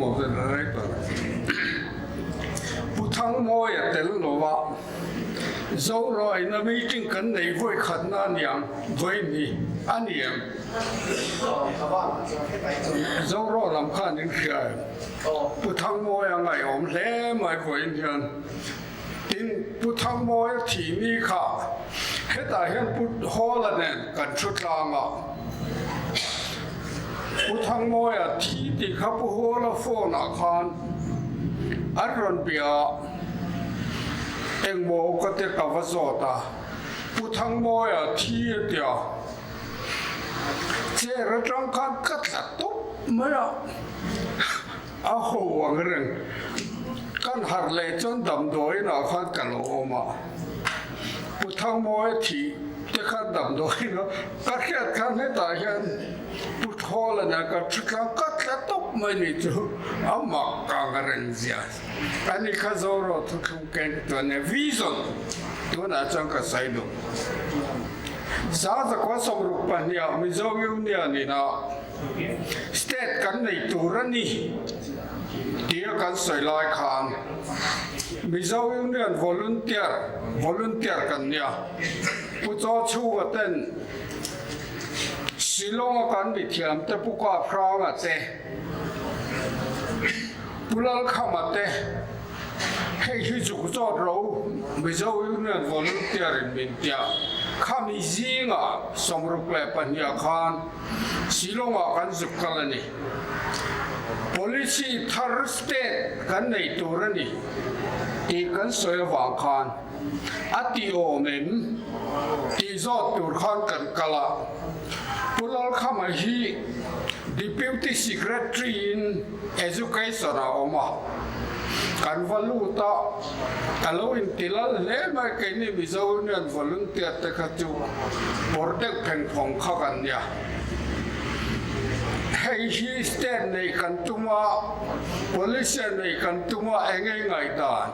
of the Director Pu Thangmawia tel lova Zoraina meeting kan nei vawi khatna a niang, vawi ni a ni em? Zoraw lam khan in hria em? Pu Thangmawia ngaihawm hle mai vawiin hian. Tin, Pu Thangmawia thih ni kha hetah hian Pu Hawla nen kan thu tlang a. Pu Thangmawia thi tih kha Pu Hawla phone ah khan an rawn bia a, engmaw ka te ka va zawt a, Pu Thangmawia thi a tia, chair atang khan ka tla tawp mai a. A ho ang reng. Kan harh leh chuan damdawiin ah khan ka lo awm a. Pu Thangmawia thih te khan damdawiin a ka hriat khan hetah hian Pu Thawla nen ka thu tlang ka tla tawp mai ni chu a mak ang reng zia. Ani kha Zoro thuthlung keng chuan e vision tunah chuan ka sawi duh. 1962 ah Mizo Union in a State kan nei tur a ni tia kan sawi lai khan Mizo Union Volunteer volunteer kan nia. Pu Chaw Chhunga ten Shillong a kan mithiam te Pu Kap Hranga te, Pu Lalkhama te hei hi zuk zawt ro Mizo Union Volunteer in min tia. Khami zingah 62 khan Shillong-ah kan zuk kal a ni. Policy thar state kan nei tur a ni tih kan sawi avang khan a ti awm em tih zawt tur khan kan kal a. Pu Lalkhama hi Deputy Secretary in Education a awm a, kan va lut a, ka lo inti lal hle mai, keini Mizo Union Volunteer te kha chu pawr deuh phengphawng kha kan nia. Hei hi state neih kan tum a, police neih kan tum a, eng nge ngaihdan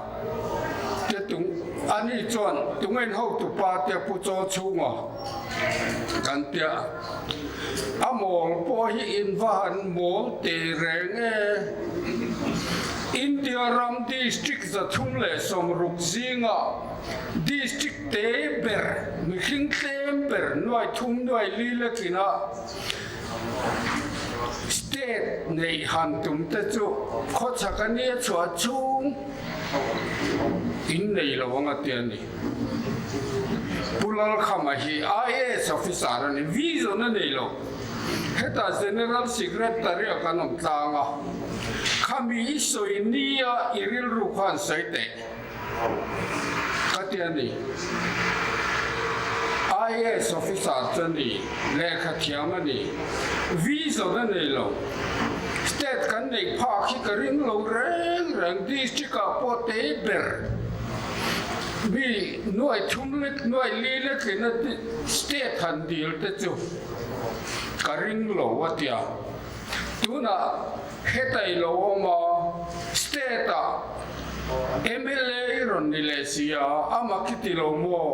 te tung ani chuan tungein hotupa te pu chaw chhunga kan tia. A mawl pawh hi in va han mawl teh reng e. India ram district 360 zingah district te ber, mihring tlem ber nuai thum nuai li lekin a state neih han tum te chu khawchhak a nia chhuah chhung in nei lo ang a ti a ni. Pu Lalkhama hi IAS officer a ni, vision a nei lo. Hetah General Secretary a kan awm tlang a, khami i sawi nia i rilru khan sawi teh ka ti a ni. IAS officer chu a ni, lehkha thiam a ni, vision a nei lo. State kan neih phak hi ka ring lo reng reng, district ah pawh tei ber. Mi nuai thum lek nuai li lekin a state han dil te chu ka ring lo a tia. Tunah heta i lo awm a, state ah mla i rawn ni leh si a, ama khi ti lo maw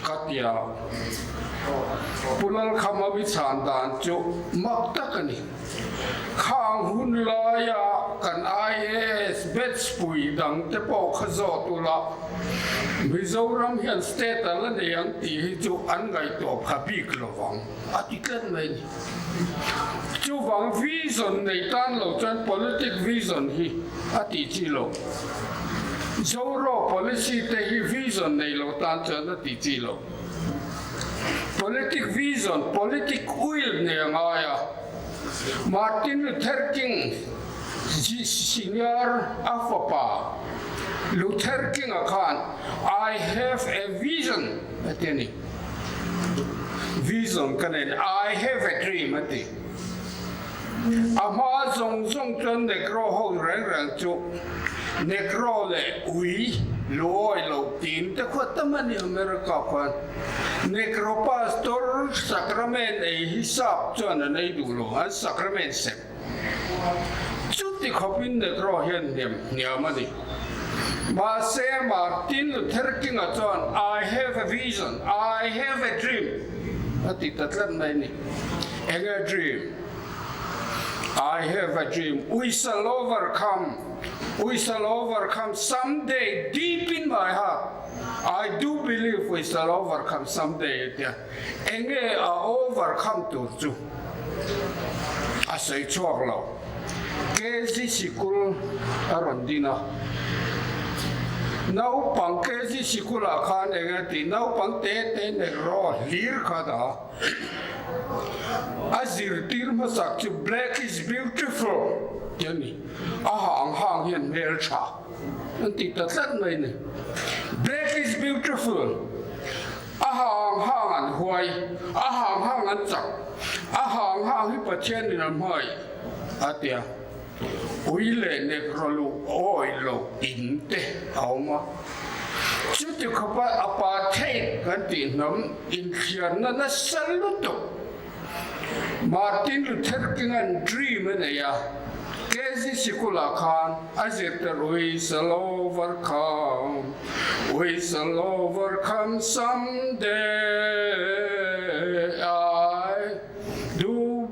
ka tia. Pu Lalkhama mi chhan dan chu mak tak a ni. Khang hun laia kan IAS batch pui dang te pawh kha zawt ula, Mizoram hian state a la nei ang tih hi chu an ngaihtuah pha bik lo vang, a ti tlat mai a ni. Chuvang vision nei tan lo chuan politic vision hi a tih chi lo. Zoro policy te hi vision nei lo tan chuan a tih chi lo. Politic vision, politic will nei a ngai a. Martin Luther King Senior a fapa Luther King-a khan I have a vision a ti a ni. Vision ka nei, I have a dream a ti. A hma zawng zawng chuan Negro ho reng reng chu Negro leh ui luawi lo tiin te khuat tam a ni America khuan. Negro pastor sacrament ei hi sap chuan an ei duh lo, an sacrament sep. Chuti khawpin Negro hian hniam hniam a ni. Mahse Martin Luther King-a chuan I have a vision, I have a dream a ti ta tlat mai a ni. Eng a dream? I have a dream, we shall overcome, we shall overcome someday deep in my heart, I do believe we shall overcome someday a tia. Enge a overcome tur chu a sawi chhuak lo. KG sikul a rawn din a. Naupang KG sikulah khan enge tih naupang te te negro hlir kha dah a. A zirtir hmasak chu Black is beautiful tih a ni. A hang hang hian hmel tha an ti ta tlat mai a ni. Black is beautiful. A hang hang an huai, a hang hang an chak, a hang hang hi Pathianin a hmai a ti a. Ui leh nek rawlu awi lo in te a awm a. Chuti khawpa apartheid kan tih hnam inthliarna nasa lutuk Martin Luther King-a'n dream a nei a, KG sikulah khan a zirtir We shall overcome, we shall overcome someday I do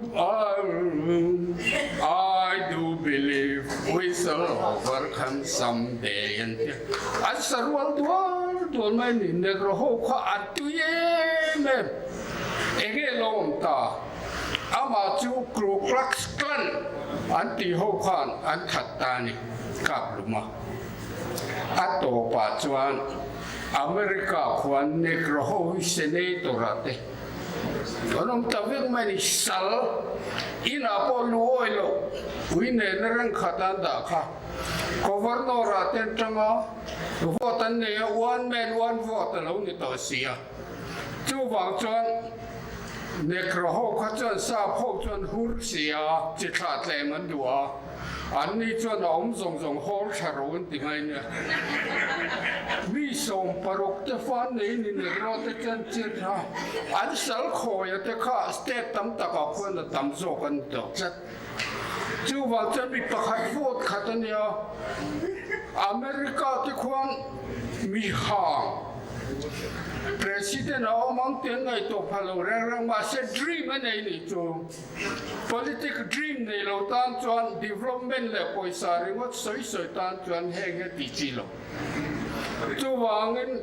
I do believe we shall overcome someday an ti a. An sa rual dual dual mai a ni. Negro ho kha a tui em em. Enge lo awm ta? Amah chu Ku Klux Klan an tih ho khan an that ta a ni, kap lum a. A tawpah chuan America khuan Negro ho hi Senator ah te an awm ta vek mai a ni. Sal inah pawh lu awi loh ui nena reng khat an dah kha. Governor ah te an tang a, vote an nei a, one man one vote a lo ni tawh si a. Chuvang chuan Negro ho kha chuan sap ho chuan hur si a, chi thlah tlem an duh a, an ni chuan a awm zawng zawng hawl tha ro an ti mai nia. Mi 60 te fan nei ni Negro te chuan chi tha an sal khawi a te kha state tam takah khuan a tam zawk an ni tawh tlat. Chuvang chuan mi pakhat vote khat a nia, America te khuan mi hang President a awm ang tih an ngaihtuah pha lo reng reng mahse dream a nei nih chu. Politic dream nei lo tan chuan development leh pawisa ringawt sawi sawi tan chuan heng hi a tih chi lo. Chuvangin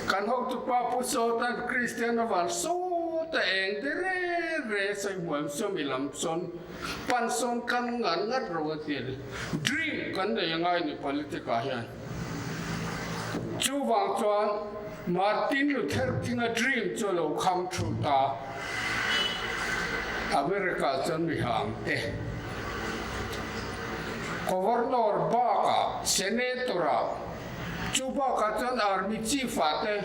kan hotupa Pu Sawtan Kristian avan sawta eng te reng reng sawi hmuam sawmi lam sawn pan sawn kan ngat ngat ro a ti a ni. Dream kan nei angai ni politic ah hian. Chuvang chuan Martin Luther King a dream chu a lo kham thu ta. America chuan mi hang te. Governor bakah Senator ah chu bakah chuan Army Chief ah te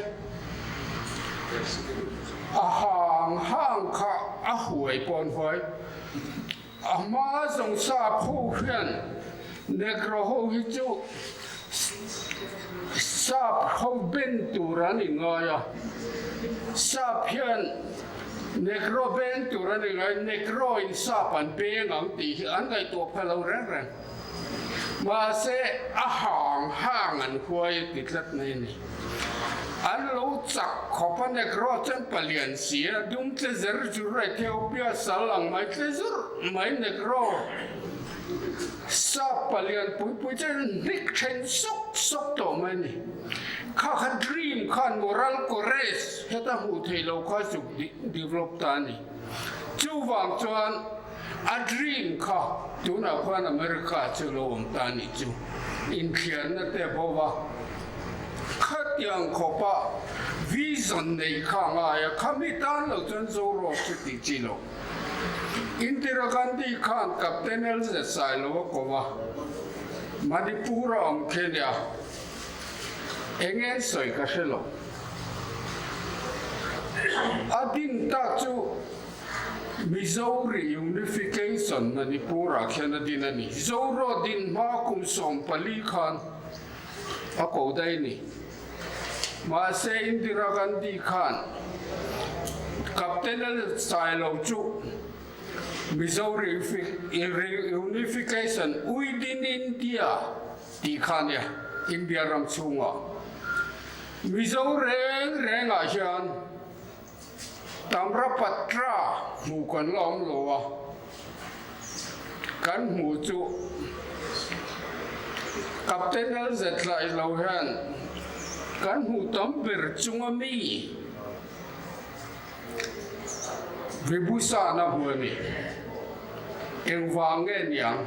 a hang hang kha a huai pawn huai. A hma zawng sap ho hian Negro ho hi chu sap ho ben tur an inngai a, sap hian Negro beng tur an inngai, Negro in sap an beng ang tih hi an ngaihtuah pha lo reng reng. Mahse a hang hang an huai a ti tlat mai a ni. An lo chak khawp a Negro chuan palian si a, dum tle zer zur Ethiopia sal ang mai tle zur mai Negro. Sap palian pui pui chu hnik then sawk sawk tawh mai a ni. Kha kha dream khan moral courage heta hmuh theih loh kha zuk develop ta a ni. Chuvang chuan a dream kha tunah khuan America chu lo awm ta a nih chu. Inthliarna te bo va, khatiang khawpa vision neih kha a ngai a, khami tan lo chuan Zoroaster chu tih chi loh. Indira Gandhi khan Captain LZ Sailo a ko a, Manipur a awm khi a nia, eng en sawi ka hre lo. A din tak chu Mizo Reunification Manipur ah khian a din a ni. Zoro din hma kum 14 khan a ko daih a ni. Mahse Indira Gandhi khan Captain a Sailo chu Mizo Reunification within India tih kha a nia, India ram chhungah. Mizo reng rengah hian Tamrapatra hmuh kan la awm lo a. Kan hmuh chu Captain LZ tlai lo hian kan hmuh tam ber chunga mi Vibhusana hmu a ni. Engvang nge niang?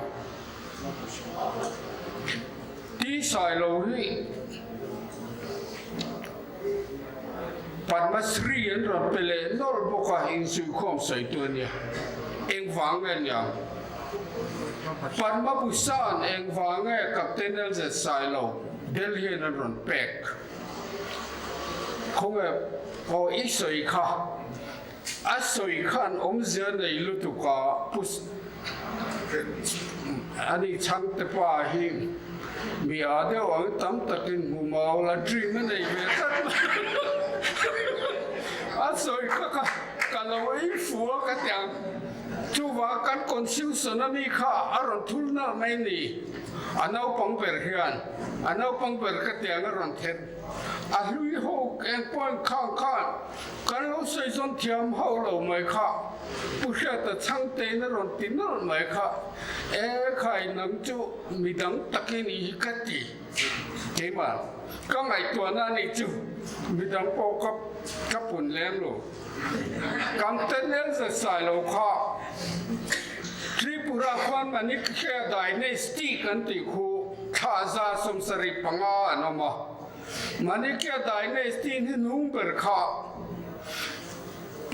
Tisai lo hi Padma Shri an rawn pe leh nawlh bawk a, insuihkhawm sawitu a nia. Engvang nge niang? Padma Bhushan engvang nge Captain LZ Sailo Delhi an rawn pek? Khawnge aw i sawi kha? A sawi khan awmzia nei lutuk a, Pu Ani Chhangte pa hi mi â deuh ang tam takin hmu mau la dream a nei ve tlat mai. A sawi kha ka ka lo ei fu a ka ti ang. Chuvang kan constitution a mi kha a rawn thul nalh mai ni. A naupang ber hian a naupang ber ka ti ang a rawn then. A hlui ho eng pawhin khang khan Kan lo sawi zawn thiam hauh lo mai kha, Pu Hriata Chhangtein a rawn ti nawlh mai kha, E khai nang chu midang tak i nih hi ka ti keimah ka ngaihtuahna a nih chu midang pawh ka ka pun lem lo. Kan tenel zet sai lo kha Tripura khuan Manikya Dynasty kan tih khu thla 175 an awm a. Manikya Dynasty hi nung ber kha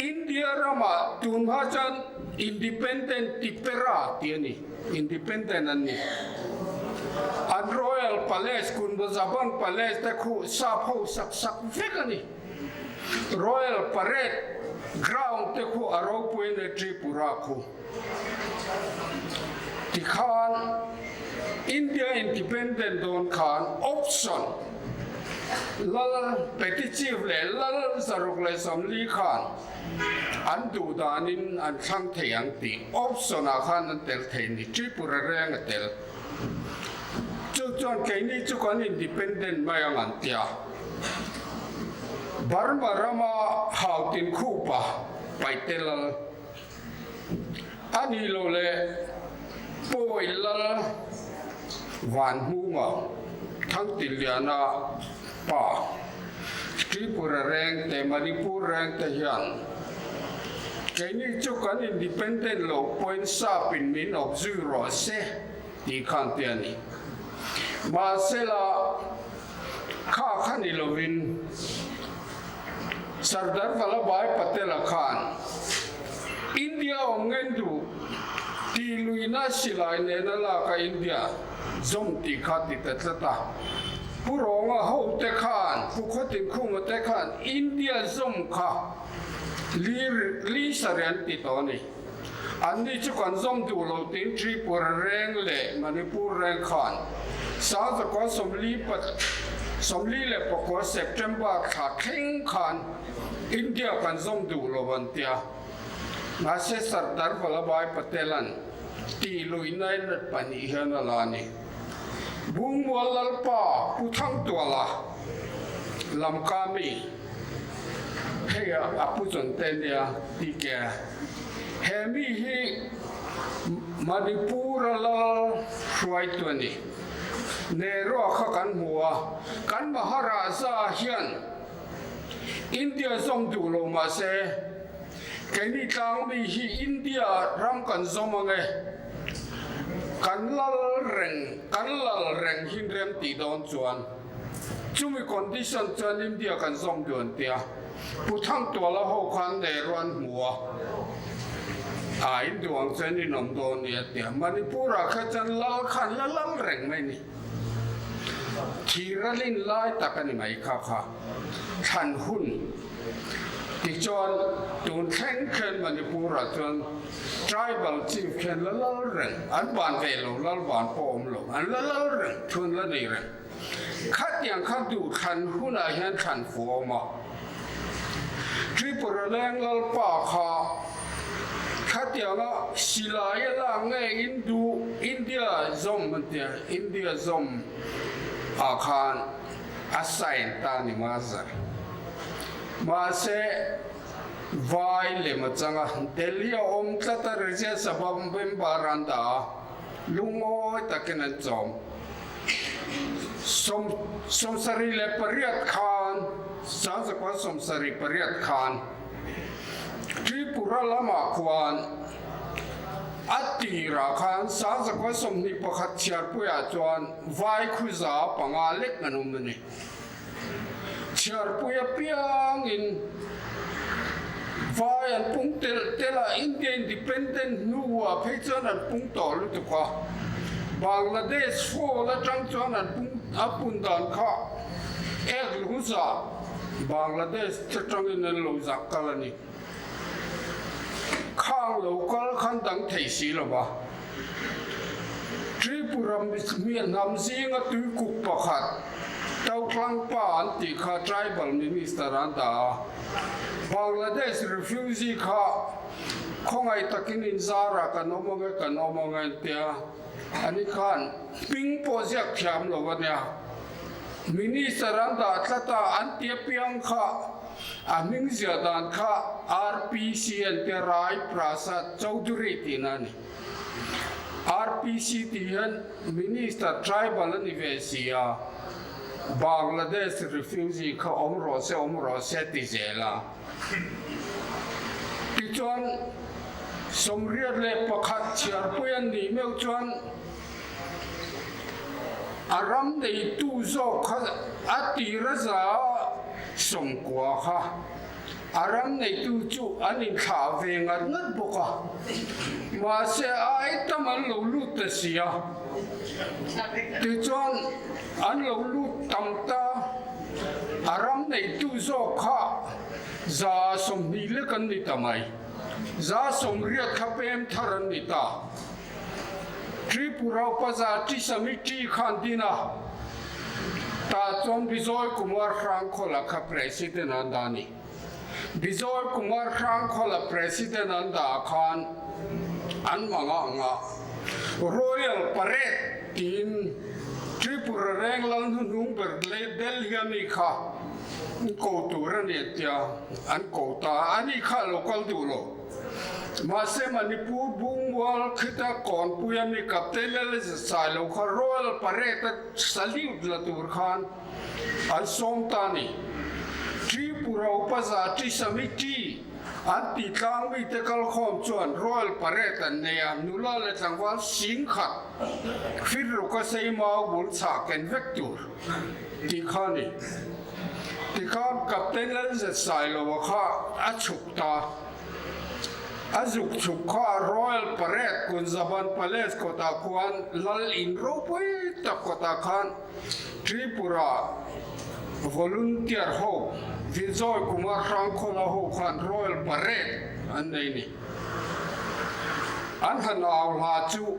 India ramah tun hma chuan Independent Tipera tih a ni, Independent an ni. An Royal Palace, Kunbazaban Palace te khu sap ho sak sak vek a ni. Royal Parade Ground te khu a ropui a ni Tripura khu. Tikhan India Independent dawn khan option Lal Petty Chief leh Lal 140 khan an duh danin an thlang thei ang tih option ah khan an tel thei ni Tripura reng a tel. Chu chuan keini chu kan independent mai ang an tia. Burma rama Hautin Khupa Paite Lal A nih loh leh Pawi Lal Vanhmunga Thangtiliana pa Tripura reng te Manipur reng te hian keini chu kan independent loh pawhin sap in min awp zui rawh se tih khan te a ni. Mahsela kha kha ni lovin Sardar Vallabhbhai Patel-a khan India awm ngen duh tih luihna silai nena laka India zawm tih kha ti ta tlat a. Pu Rawnga hote khan, Pu Khawtinkhuma te khan India zawm kha li sarih an ti tawh a ni. Anni chu kan zawm duh lo tiin Tripura reng leh Manipur reng khan 1949 September thla thleng khan India kan zawm duh lo an tia. Mahse Sardar Vallabhbhai Patel-a'n tih luihna in pahnih hian a la a ni. Bungmual Lalpa Pu Thangtuala Lamka mi hei a pu chawn te nia tih ke he mi hi Manipur-a lal hruaitu a ni. Nehru-a kha kan hmu a, kan Maharaja hian India zawm duh lo mahse keini tlang mi hi India ram kan zawm ang e, kan lal reng, kan lal reng hin rem tih dawn chuan chumi condition chuan India kan zawm duh an tia. Pu Thangtuala ho khan Nehru an hmu a, a in duh ang chuan in awm dawn nia tia. Manipur ah kha chuan lal khan la lal reng mai ni. Thir a lin lai tak a ni mai kha kha thlan hun tichuan tun thleng khian Manipur ah chuan tribal chief khian la lal reng an ban ve lo lal ban pawh awm lo an la lal reng thun la nei reng khatiang kha duh thlan hunah hian thlan fu a awm a Tripura leng lalpa kha khatianga silai a lak nge Indu India zawm an tia India zawm ah khan a sign ta ni mazar mahse vai lem a chang a Delhi a awm tlat a Rajya Sabha member an dah a. Lungawi takin an chawm. 78 khan, 1978 khan Tripura lamah khuan a tirah khan 1921 chhiarpuiah chuan vai khuza panga lek an awm a ni. Chhiarpui apiangin vai an pung telh telh a, India independent hnuah phei chuan an pung tawh lutuk a, Bangladesh fall atang chuan an pung a pun dan kha ek lung zah Bangladesh atangin an lo zah kal a ni. Khang lo kal khan dang thei si lo va. Tripura hnam zinga tuikuk pakhat Tauthlang pa an tih kha Tribal Minister an dah a. Bangladesh refugee kha khawngaih takin inzarah kan awm ang e, kan awm ang e an tia. Ani khan hming pawh ziak thiam lo a nia. Minister an dah tlat a, an ti apiang kha a hming ziah dan kha RPC an tia Rai Prasad Chaudhary tihna a ni. RPC tih hian Minister tribal a ni ve si a, Bangladesh refugee kha awm rawh se awm rawh se ti zel a. Tichuan 81 chhiarpui an nih meuh chuan a ram neitu zawk kha a tir a za 90 kha A ram neitu chu an inthlah ve ngat ngat bawk a, mahse a ai tam an lo lut ta si a. Tichuan an lo lut tam ta, a ram neitu zawk kha 20 lek an ni ta mai. 80 kha pem thar an ni ta. Tripura Upajati Samiti khan din a, tah chuan Bijoy Kumar Hrangkhawl-a kha President an dah a ni. Bijoy Kumar Hrangkhawl-a President an dah khan an mangah ngah Royal Parade tiin Tripura reng lal hnuhnung ber Delhi a mi kha ko tur a ni a tia an ko ta a, ani kha a lo kal duh lo. Mahse Manipur Bungmual khita Kawnpui a mi Captain Laleza Sailo kha Royal Parade a salute la tur khan an sawm ta a ni. Tripura Upajati Samiti an tih tlang mite kalkhawm chuan Royal Parade an nei a, nula leh tlangval 10,000 firruka sei mau bul chhah ken vek tur tih kha a ni. Tikhan Captain Lalzet Sailo-a kha a chhuk ta. A zuk chhuk kha Royal Parade Kunjaban Palace kawtah khuan Lal in ropui tak kawtah khan Tripura Volunteer ho Vijay Kumar Hrangkhawl-a ho khan Royal Parade an nei ni. An han au hla chu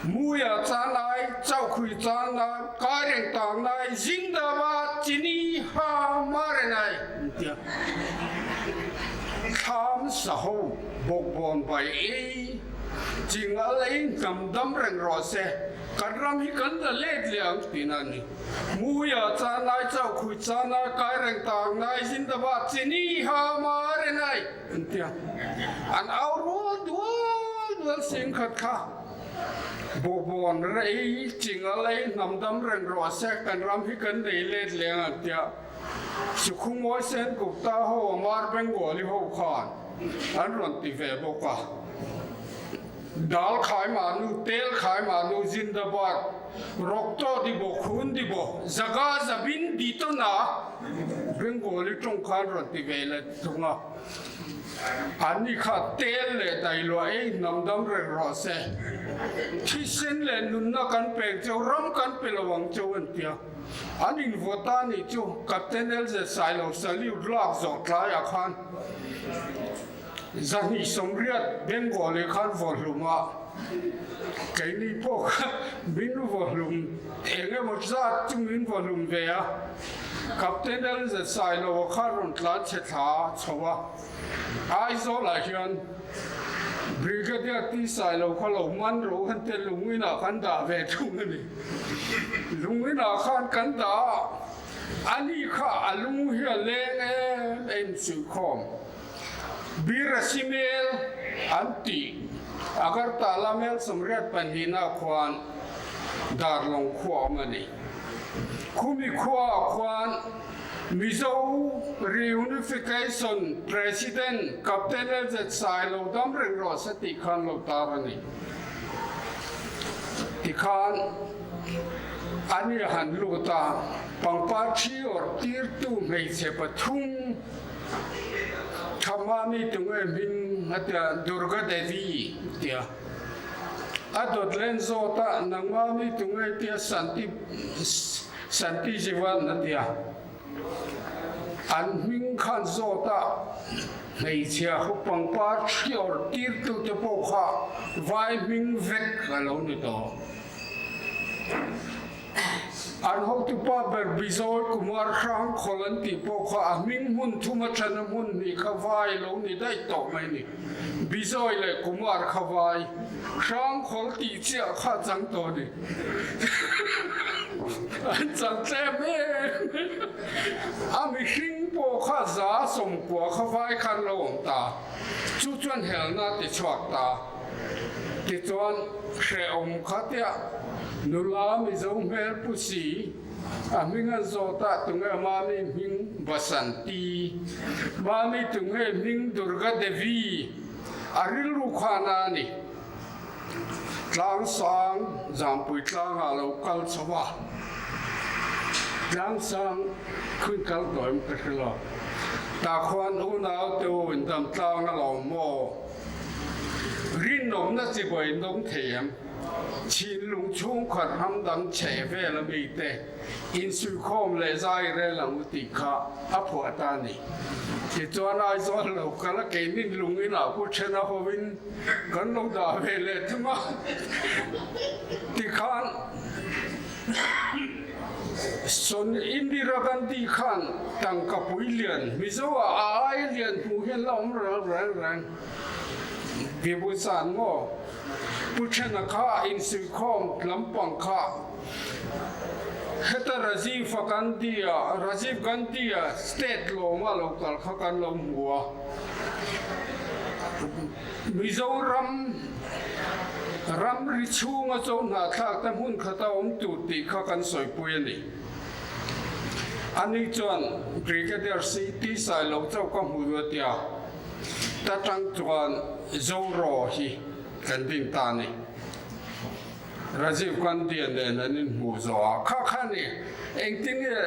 Muia chanai, Chauhkhui chanai, Kaireng tangnai, Zindabad, Chini ha marenai an ti a. Thlam saho bawkbawn bai ei, chingal ei hnam dam reng rawh se, kan ram hi kan la let leh ang tihna a ni. Muia chanai, Chauhkhui chanai, Kaireng tangnai, Zindabad, Chini ha marenai an ti a. An au rual dual dual 10,000 kha. Bawhbawn rei chinga lei hnam dam reng rawh se, kan ram hi kan nei let leng ang tia Sukhumoi Sen Gupta ho Amar Bengali ho khan an rawn ti ve bawk a. Dal khai mahnu, tel khai mahnu, Zindabad, Rokto dibo, Khun dibo, Zaga Zabin dito na Bengali tawng khan rawn ti ve leh thung a. An ni kha tel leh dailuah ei hnam dam reng rawh se. Thisen leh nunna kan pek cheu, ram kan pe lo ang cheu an tia. An invaw ta nih chu Captain LZ Sailo salute lak zawh tlaiah khan 280 Bengali khan vaw hlum a, keini pawh kha min vaw hlum eng emaw zat chu min vaw hlum ve a. Captain LZ Sailo-a kha rawn tlan chhe thla chho a, Aizawl-ah hian Brigadier T Sailo kha lo man ro han te lungin-ah kan dah ve thung a ni. Lungin-ah khan kan dah a, ani kha a lung hi a leng em em suihkhawm. Birasi mel an tih. Agartala mel 82 na khuan Darlawng khua a awm a ni. Khumi khuaah khuan Mizo Reunification President Captain LZ Sailo dam reng rawh se tih khan lo tar a ni. Tikhan an i han lut a, pangpar thi awrh tirtu hmeichhe pathum Thamami tunge hming a tia Durga Devi tia a dawt len zawt a, nangmami tunge tia Santi Santi Jivan a tia. An hming khan zawt a hmeichhia ho pangpar thiawr tirtute pawh kha vai hming vek a lo ni tawh. An hotupa ber Bijoy Kumar Hrangkhawl an tih pawh kha a hming hmun thum atana hmun hnih kha vai a lo ni daih tawh mai ni. Bijoy leh Kumar kha vai Hrangkhawl tih chiah kha a chang tawh a ni. An chang tlem em em. A mihring pawh kha 9% kha vai khan lo awm ta. Chu chuan helna ti chhuak ta. Tichuan hrehawm kha tia nula Mizo hmel pu si a hming an zawt a, tunge Mami hming Basanti, Mami tunge hming Durga Devi a rilru khan a ni. Tlangsang Zampui tlangah lo kal chho a, Tlangsang khun kal tawh em ka hre lo. Tah khuan unau te u indam tlang a lo maw? Rinawmna chibuai in awm thei em? Chhinlung chhungkhat ram dang chhe vel a mi te insuikhawm leh zai rel ang u tih kha a phuah ta a ni. Tichuan Aizawl lo kal a keinin lung inah ku then a hovin kan lo dah ve leh thung a tikhan Son Indira Gandhi khan tangka pui lian Mizo ah a ai lian hmuh hian la awm reng reng reng. Vibhusan maw? Pu Thena kha insuihkhawm lampang kha heta Rajiv a Gandhi a Rajiv Gandhi a state lawma lo kal kha kan lo hmu a. Mizoram ramri chhunga cho hnahthlak te hmun khata awm tur tih kha kan sawipui a ni. Ani chuan Brigadier CT Sailo chauh ka hmu duh a tia, ta tang chuan Zoro hi kan ding ta a ni. Rajiv Gandhi nen an inhmuh zawh a, kha kha ni engtin nge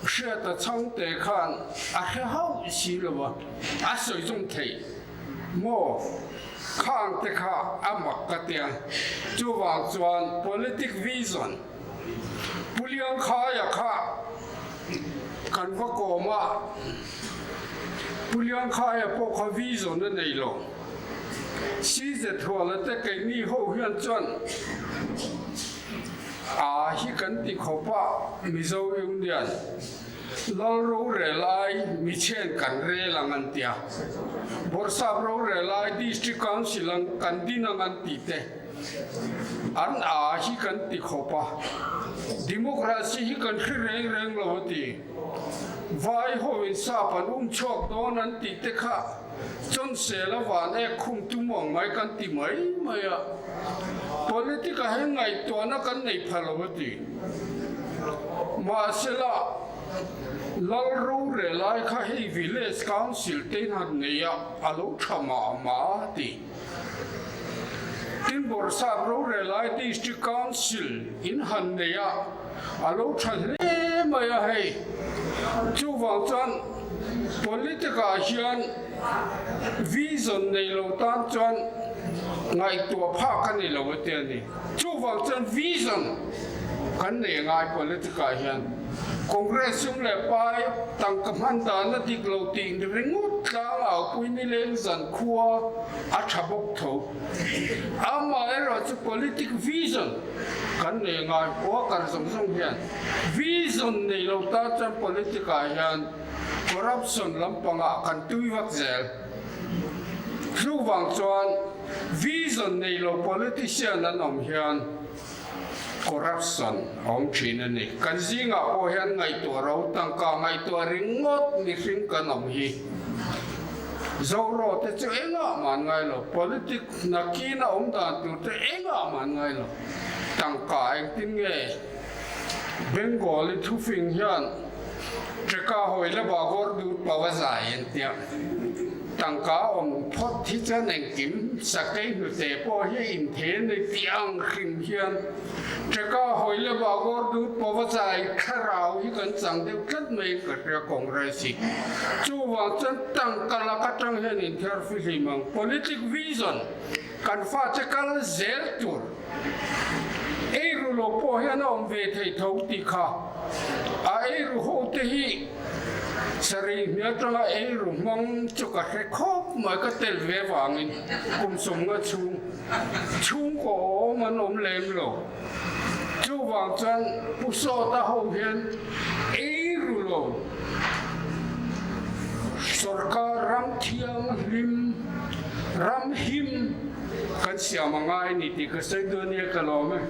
Hriata chhangte khan a hre hauh si lo a, a sawi zawm theih maw? Khang te kha a mak ka tia. Chuvang chuan politic vision Pu Liangkhaia kha kan va kawm a, Pu Liangkhaia pawh kha vision a nei lo. CZ Huala te keini ho hian chuan a hi kan ti khawp a, Mizo Union Lal rorel ai michhen kan rel ang an tia, Bawrhsap rorel ai District Council ang kan din ang an tih te an a hi kan ti khawp a, Democracy hi kan hre reng reng lo a ti. Vai hoin sap an um chhuak dawn an tih te kha Chawnsel a van ek khum tum ang mai kan ti mai mai a, politic ah hian ngaihtuahna kan nei pha lo a ti. Mahsela, Lal rorel lai kha hei Village Council te in han nei a, a lo tha mah mah a ti. Tin Bawrhsap rorel lai District Council in han nei a, a lo tha hle mai a hei. Chuvang chuan politic ah hian vision nei lo tan chuan ngaihtuah phak a ni lo a ti a ni. Chuvang chuan vision kan nei ngai politic ah hian Congress sum leh pai tangka hman dan a dik lo tih ringawt tlang aupui nileng zan khua a tha bawk tho. Amaherawhchu politic vision Kan nei ngai worker zawng zawng hian vision nei lo tan chuan politic ah hian corruption lampangah kan tui vak zel. Chuvang chuan vision nei lo politician an awm hian corruption a awm thin a ni. Kan zingah pawh hian ngaihtuah ro tangka ngaihtuah ringawt mihring kan awm hi. Zoro te chu engah mah an ngai lo, politic nakin a awm dan tur te engah mah an ngai lo. Tangka engtin nge Bengali thufing hian Teka hawi la bagor dur pawa zai an tia. Tangka awm phawt hi chuan engkim sakei hnute pawh hi inthei a nei tih ang hrim hian Teka hawi la bagor dur pawa zai thlarau hi kan chang deuh tlat mai ka hria Congress hi. Chuvang chuan tangka lak atang hian inthiar fihlim ang. Politic vision kan fate kal zel tur. Eiru lo pawh hian a awm ve thei tho tih kha a eiru ho te hi sarei hmi atanga eiru hmang chu ka hre khawp mai ka tel ve vangin kum sawmnga chhung chhungkaw awm an awm lem lo. Chuvang chuan Pu Sawta ho hian eiru lo sorkar ram thianghlim ram him kan siam a ngai a ni tih ka sawi dawn nia ka lawm e.